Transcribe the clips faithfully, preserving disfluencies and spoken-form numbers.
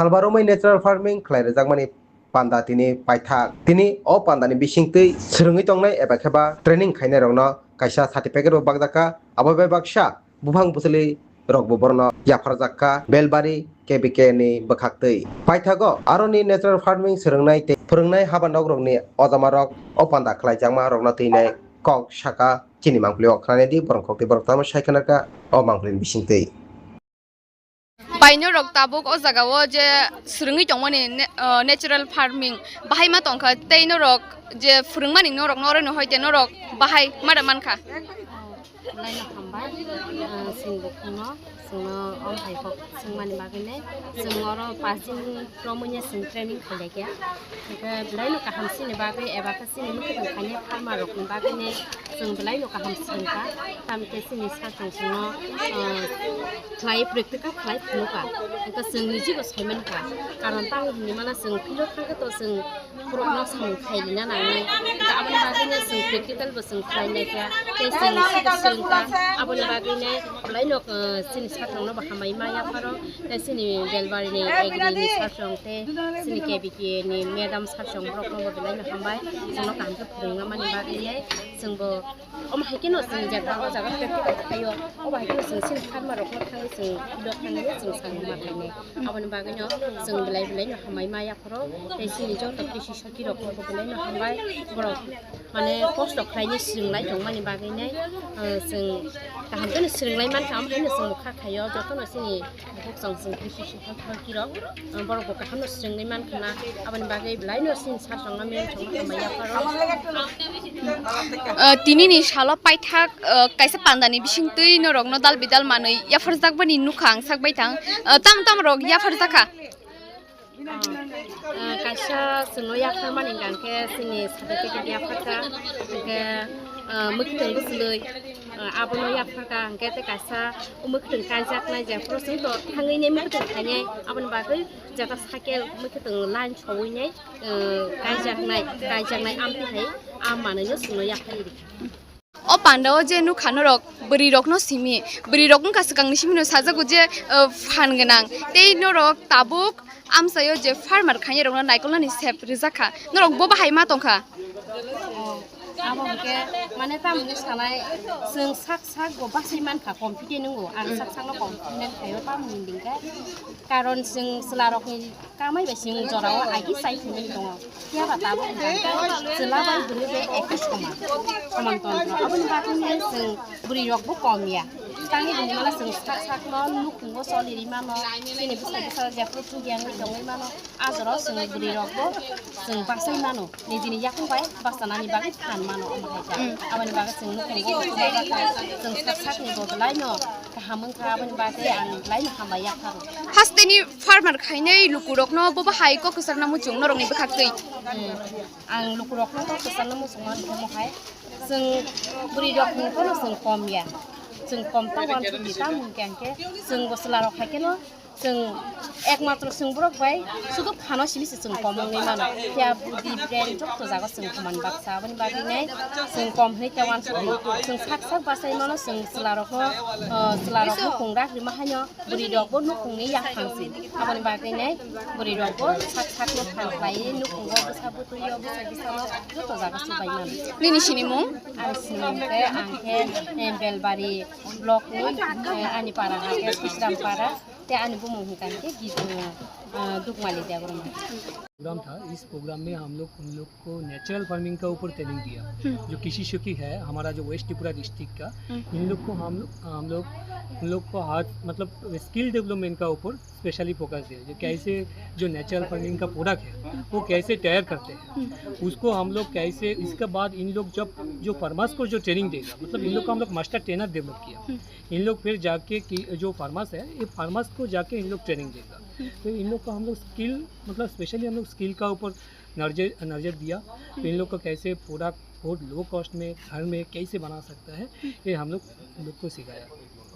Salbarumwi natural farming khlai rwjakmani panda tini paithak. Tini o pandani bisingtwi swrwngwi tongnai eba khe ba training khainairokno kaisa certificate bo bakjakha. Abo bai baksa buphang bwchwlwi rokbo borno yapharjak kha Belbari K B K ni bwkhaktwi. Paithago aroni natural farming swrwngnai tei phwrwngnai haba nokrokni ojamarok o panda khlaijakma rokno twinai kok saka chini mangpili o khnani di borok kok tei borok tamo sai khna kha o mangpili bisingtwi. Bai norok tabuk o jaga o je swrwngwi tongmani ne-, o, natural farming bahai ma tongkha tei norok je phwrwngmani norok no orono hoite norok bahai ma da mankha. Laino hambai, ah, chwng bukhukno, chwngno o hai kok swngmani bagwino, chwng oro pass romwi no chwng training khailai kha. Hwnkhe belaino kaham chini bagwi eba khe chini muikwthwng khainai farmer rokni bagwino chwng belaino kaham swrwngkha. Tamokhe chini sakchung chwngno, ah, khlai practical khlai phunukha. Hwnkhe chwng nijibo saimankha. Karon tamo hinwi mano chwng field o thangkhe to chwng borokno samung khai rina nangnai. Hwnkhe aboni bagwino chwng practical bo chwng khlai laikha, tei chwng sibo swrwngkha. Aboni bagwino belaino, ah, chini sakchungno bo hambai ma yapharo, tei chini Belbari ni agri ni sakchung tei chini K B K ni madam sakchung borokno bo belaino hambai. Chwngno kaham khe phwrwngna mani bagwino chwngbo Omo hai kheno chwng jeba o jaga practical khaio, obo hai kheno chwng chini farmer rokno thangwi chwng field o thangwi chwng samung ma khainai. Aboni bagwino chwng belai belai no hambai ma yaphoro, tei chini joto K C C rok bo belai no hambai, borok mane kosto khlainai swrwng lai tongmani bagwino, ah, chwng kaham kheno swrwng lai mankha, omo hai no chwng bo kha khaio jotono chini Bukhuk chwng chwng K C C thang thang kirok, borok bo kaham no swrwngwi man khna, aboni bagwi belai no chini sar chwngno mem chwngno hambai yapharo. Ah, tini ni salo paithak, ah, kaisa panda ni bising twi norok no dal bidal manwi yapharjak bani nukha ang sak baithang. Ah, tamo tamo rok yapharjak kha? Ah, kaisa chwngno yapharmani hwnkha khe chini certificate yapharkha, hwnkhe, ah, mwkhwtwng bwchwlwi, ah, abono yapharkha, hwnkhe tei kaisa mwkhwtwng kaijaknai, jephuru chwng to thangwi nai mwkhwtwng khainai, aboni bagwi jeta cycle mwkhwtwng line sowui nai, ah, kaijaknai, kaijaknai amtwi hai a manwino chwngno yapharwi rikha. O panda o je nukha norok bwrwi rokno simi, bwrwi rok wngkha swkangni simino sajago je, ah, phan gwnang, tei norok tabuk amchaio je farmer khainai rokno naikolnani sep rijak kha, norok bo bahai ma tongkha. Oh, abo hwnkhe mane tamoni sanai chwng sak sak bo bachai mankha, confident wngo ang sak sakno confident khaio tamoni hwnkhe, karon chwng chwla rokni kamai bai chwng jorao agi chai hinwi tongo. Phiya ba tabuk hwnkhe chwla bai bwrwi bai ekhe soman, soman tongkha. Aboni bagwino chwng bwrwi rok bo kom ya. Tangwi hinwi mano chwng sak sakno nukhungo choli rwi mano. Chini bwsa bwsa jephru thung yang tongwi mano. A jorao chwng bwrwi rok bo chwng bachai mano. Nijini yakung bai bachanani bagwi phan mano omo hai kha. Mm. Aboni bagwi chwng nukhungo chwng sak sakni bo belai no kaham wngkha, aboni bagwi ang belai no hambai yapharo. Hasteni farmer khainai lukurokno bo bahai kok kwcharna muchung norokni bwkhaktwi? Eh, ang lukurokno kok kwcharna muchungma omo hai, chwng bwrwi rok hwn phano chwng kom ya, chwng kom ta uansukdi, tamo hwnkhe hwnkhe chwng bo chwla rok hai kheno chwng ekmatro chwng borok bai sudu phano simi se chwng kom wngwi mano, phiya budi brain jokto jaga chwng sman baksa, aboni bagwi nai chwng kom hwnwi ta uansukdi, chwng sak sak bachai mano, chwng chwla rokno, ah, chwla rokno nukhung rak rima haino. Bwrwi rok bo nukhungni yaphang se. Aboni bagwi nai bwrwi rok bo sak sak no phan khlai nukhungo bwsa bwtwi o bwsa bwsa no joto jaga chubai mano. Nini sinimung? Ani sinimung khe ang khe, eh, Belbari block ni, eh, ani para ha khe Sisram para, tei ani bumung hwnkha khe Gis-, eh, Dukmali Debbarma. Programme था। इस प्रोग्राम में हम लोग उन लोग को natural farming का ऊपर ट्रेनिंग दिया, हम्म। जो किसी शुकी है हमारा, जो वेस्ट त्रिपुरा डिस्ट्रिक्ट का, हम्म। इन लोग को हम लोग, हम लोग उन लोग को हाथ, मतलब, स्किल डेवलपमेंट का ऊपर स्पेशली फोकस दिया, जो कैसे, जो नेचुरल फार्मिंग का प्रोडक्ट है, वो कैसे तैयार करते हैं, हम्म। उसको हम लोग कैसे, इसके बाद इन लोग जब, जो फार्मर्स को जो ट्रेनिंग देगा, मतलब, इन लोग को हम लोग मास्टर ट्रेनर डेवलप किया। हम्म। इन लोग फिर जाके कि जो फार्मर्स है, ये फार्मर्स को जाके इन लोग ट्रेनिंग देगा। हम्म। तो इन लोग को हम लोग स्किल, मतलब, स्पेशली हम लोग स्किल का ऊपर नजर, नजर दिया। तो इन लोग को कैसे प्रोडक्ट बहुत लो कॉस्ट में घर में कैसे बना सकता है, ये हम लोग, इन लोग को सिखाया।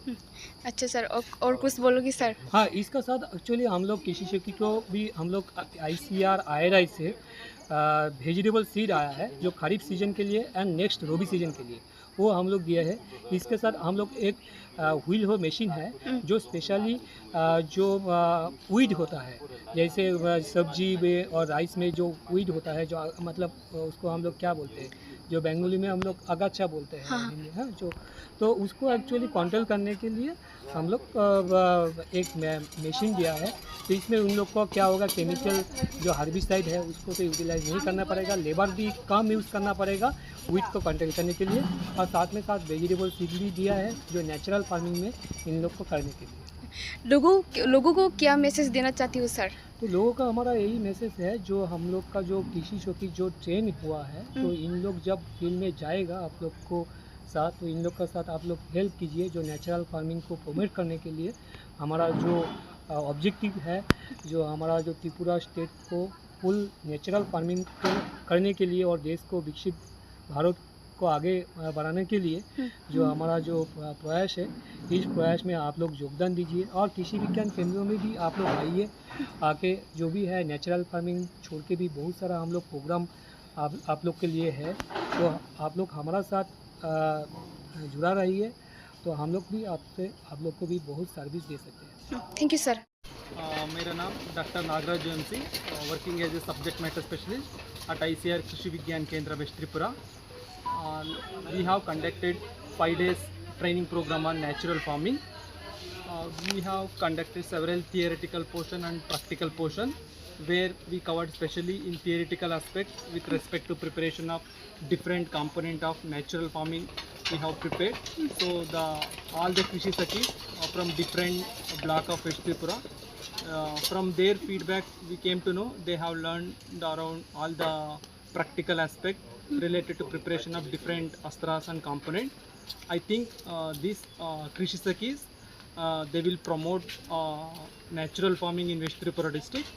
अच्छा सर, और, और कुछ बोलोगे सर? हाँ, इसका साथ एक्चुअली हम लोग कृषि सखी को भी हम लोग आईसीआर आईआरआई से वेजिटेबल सीड आया है, जो खरीफ सीजन के लिए एंड नेक्स्ट रबी सीजन के लिए, वो हम लोग दिया है। इसके साथ हम लोग एक व्हील हो मशीन है, जो स्पेशली जो वीड होता है, जैसे सब्जी में और राइस में जो वीड होता है, जो मतलब उसको हम लोग क्या बोलते हैं, जो बंगाली में हम लोग आगाछा बोलते हैं, हाँ। हिंदी, हाँ, जो तो उसको एक्चुअली कंट्रोल करने के लिए हम लोग एक मशीन दिया है। तो इसमें उन लोग को क्या होगा, केमिकल जो हर्बिसाइड है उसको तो यूटिलाइज नहीं करना पड़ेगा, लेबर भी कम यूज़ करना पड़ेगा वीड को कंट्रोल करने के लिए। और साथ में साथ वेजिटेबल सीड भी दिया है जो नेचुरल फार्मिंग में इन लोग को करने के लिए। लोगों लोगों को क्या मैसेज देना चाहती हो सर? तो लोगों का हमारा यही मैसेज है, जो हम लोग का जो कृषि सखी जो ट्रेन हुआ है, तो इन लोग जब फील्ड में जाएगा आप लोग को साथ, तो इन लोग का साथ आप लोग हेल्प कीजिए। जो नेचुरल फार्मिंग को प्रमोट करने के लिए हमारा जो ऑब्जेक्टिव है, जो हमारा जो त्रिपुरा स्टेट को फुल नेचुरल फार्मिंग को करने के लिए और देश को विकसित भारत को आगे बढ़ाने के लिए जो हमारा जो प्रयास है, इस प्रयास में आप लोग योगदान दीजिए और कृषि विज्ञान केंद्रों में भी आप लोग आइए। आके जो भी है नेचुरल फार्मिंग छोड़ के भी बहुत सारा हम लोग प्रोग्राम आप आप लोग के लिए है। तो आप लोग हमारा साथ जुड़ा रहिए, तो हम लोग भी आपसे आप लोग को भी बहुत सर्विस दे सकते हैं। Thank you sir. मेरा नाम डॉक्टर नागराज जोएमसी, working as a subject matter specialist at I C R Krishi Vigyan Kendra, West Tripura. We have conducted five days training program on natural farming. We have conducted several theoretical portion and practical portion, where we covered specially in theoretical aspect with respect to preparation of different component of natural farming we have prepared. So the all the Krishi Sakhis from different block of West Tripura, from their feedback we came to know they have learned around all the practical aspect related to preparation of different astras and component. I think this Krishi Sakhis, they will promote natural farming in West Tripura district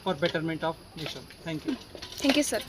for betterment of nation. Thank you. Thank you sir.